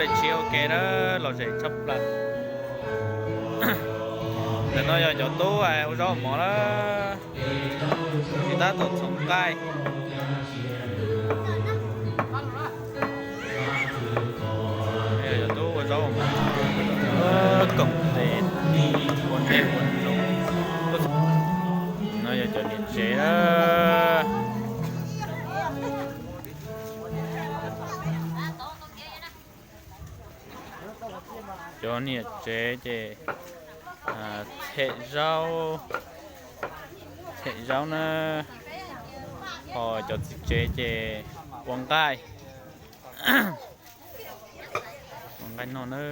Lej tshiab ua ke na, lom zem tshaj plaws. Ntawm no yog cov tub ua zaub ua mov na, tsis tab tom txhoov nqaij. Cov tub ua zaub ua mov, koom tes ua dej ua num. No yog cov niam tsev na. Cov niam tsev ces them zaub, them zaub na, ho cov txiv tsev ces ua nqaij, ua nqaij noj na.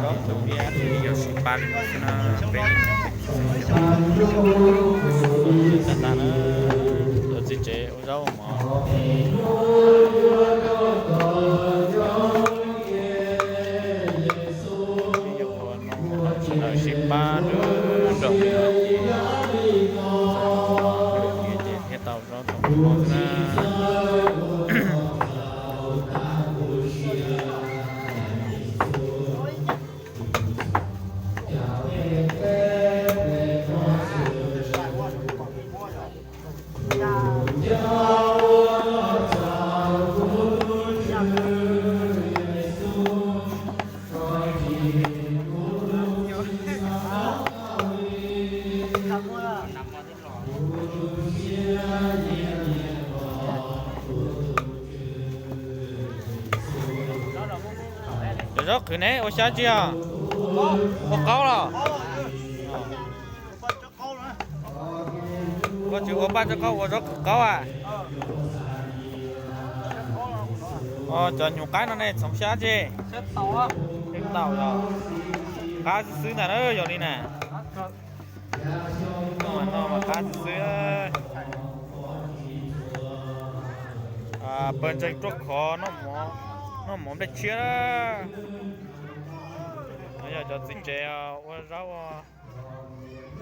Zaub qhwv thiab yog sib pab li no xwb na, peb tag tag na, cov txiv tsev ua zaub ua mov. Lawv sib pab nrog ces thiaj tau zaub tau mov xwb na. Cov zaub qhwv ne ua xyab tsi os? Ua qaub los? Koj tsis ua paj tso, koj ua zaub qhwv qaub a? Cov nyuam qaib no nej txhoov xyab tsi? Tau yog qab xwb xwb ntag na, yog li na. No mas qab xwb xwb. Pawg ntseeg ruaj khov noj mov nplej tshiab na. No yog cov txiv tsev ua zaub,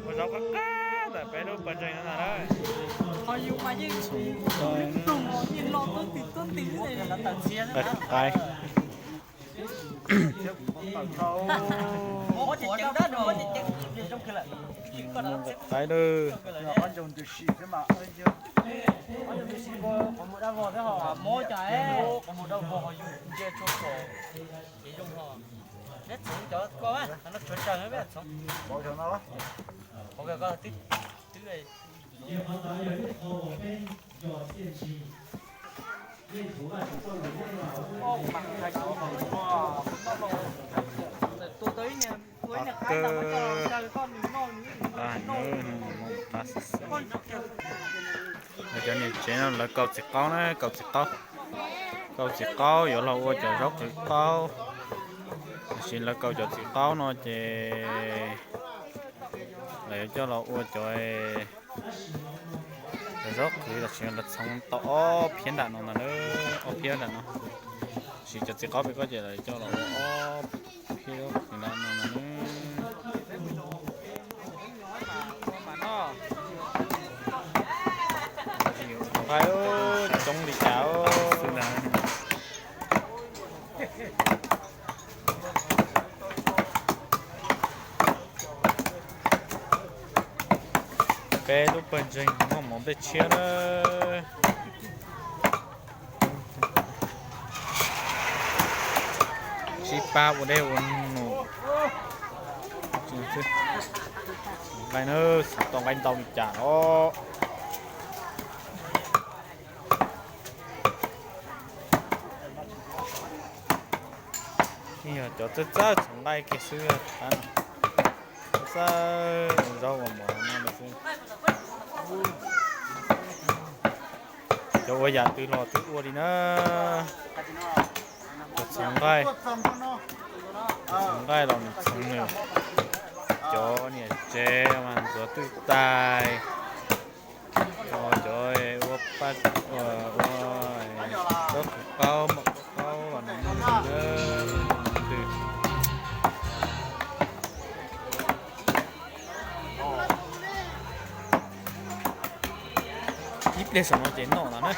ua zaub qab qab ntawm peb lub pawg ntseeg no ntag na. Qab qab. Qab qab lawm. Cov niam tsev no lawv kaus txiv qaub na, kaus txiv qaub, kaus txiv qaub yuav los ua cov zaub qhwv qaub. Tiam sis lawv kaus cov txiv qaub no ces lawv yuav coj los ua cov, cov zaub qhwv, tiam sis lawv txhoov tau ob phiab nram no ntag na, ob phiab nram no. Tiam sis cov txiv qaub pem ko ces lawv coj los ua ob phiab zaub qhwv nram no ntag na. Coob li cas. Peb lub pawg ntseeg noj mov nplej tshiab na. Sib pab ua dej ua num. Nqaij na, txhoov tau nqaij ntau li cas os. Yog cov txawj txawj txhoov nqaij kiag xwb, txawj ua zaub ua mov no xwb. Cov ua yam twg los twb ua li na. Cov txhoov nqaij, cov txhoov nqaij los nws txhoov nws. Cov niam tsev mas ntxuav twj tais. Cov ua, ua zaub qhwv qaub, mov qaub los nws muaj nws twg. Ib pliag saum no ces noj ntag na.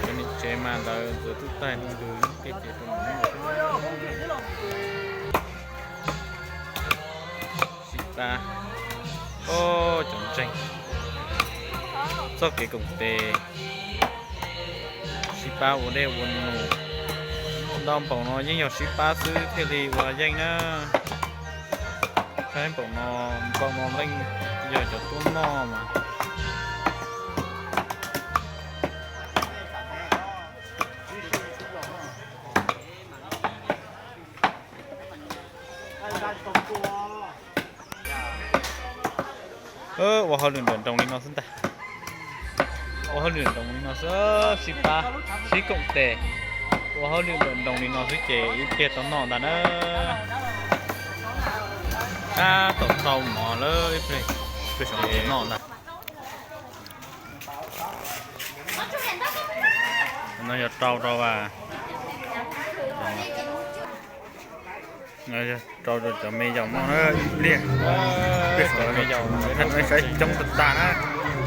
Cov niam tsev mas lawv ntxuav twb tag no, tus tej ces rau mus. Sib pab, o, cov ntseeg txoj kev koom tes, sib pab ua dej ua num. Ntau npaum no yeej yog sib pab xwb thiaj li ua yeej na. Saib npaum no, npaum no leej yog cov tuaj noj mas. Ua hauj lwm nram nroos li no xwb ntag. Ua hauj lwm nram nroos li no xwb, sib pab, sib koom tes. Ua hauj lwm nram nroos li no xwb ces ib pliag tau noj ntag na. Tab tom tau mov lawm, ib pliag noj ntag. No yog rau rau, rau rau cov me yaus noj na, ib pliag. Ib pliag cov me yaus saib coob tas tas na.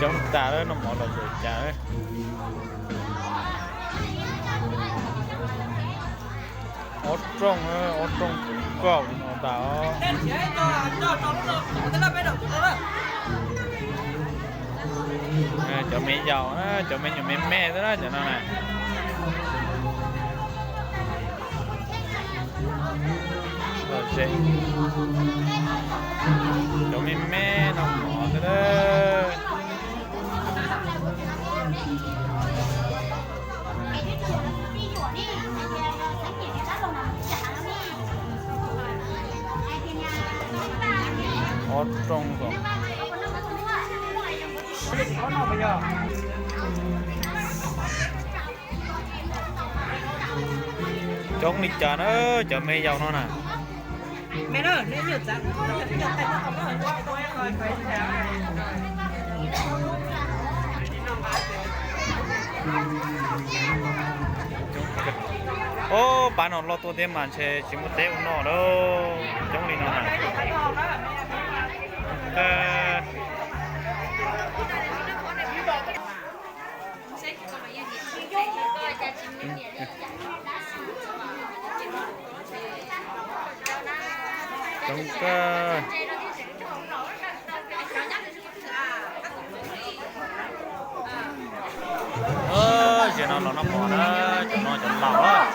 Coob tas lawm, noj mov los ces cas. Ob rooj, ob rooj kaum no tas os. Cov me yaus, cov me nyuam me me xwb na cov no na. Cov me me no mov xwb na. Ob rooj kom coob li cas na, cov me yaus no na. Ob pab no loj tuaj thiab mas ntshe tsis muaj teb ua noj lawm, coob li no na. Coob kawg. Zaum no los noj mov na, cov no cov laus.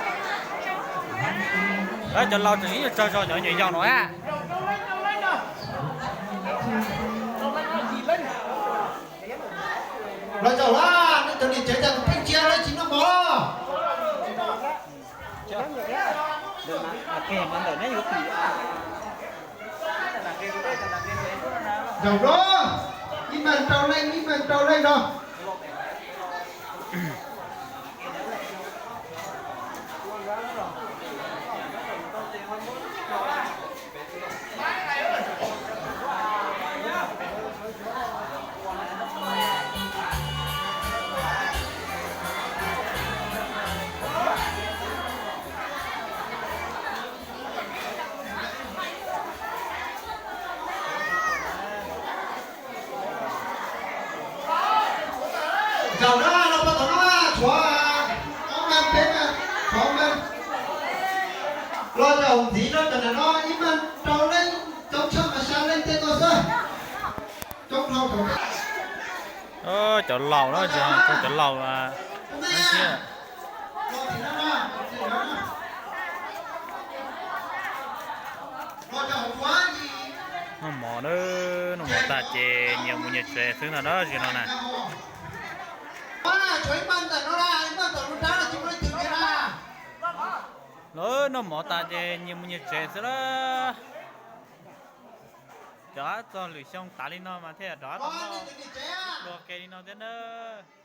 Cov laus tseem ib nyuag tsawg zog cov nyuam yaus no a. Los zaum na, nej cov niam tsev cas tus pheej cia lawv tsis noj mov. Zaum no, ib meeg rau leej, ib meeg rau leej no. Zaum na, los puag tom no, tshuav ob meeg peb meeg, tshuav ob meeg. Los zaum ntxiv no, tam sim no ib meeg rau leej, coob tshaj mas xya leej tej no xwb. Coob dhau. Cov laus na, cov laus thiab. Noj mov na, noj mov tas ces nyias mus nyias tsev xwb ntag na, zaum no na. Lawv noj mov tas ces nyias mus nyias tsev xwb lawm. Rov qab txog lwm xyoo tas li no mas thiaj rov qab tau noj dua ke li no thiab nawb.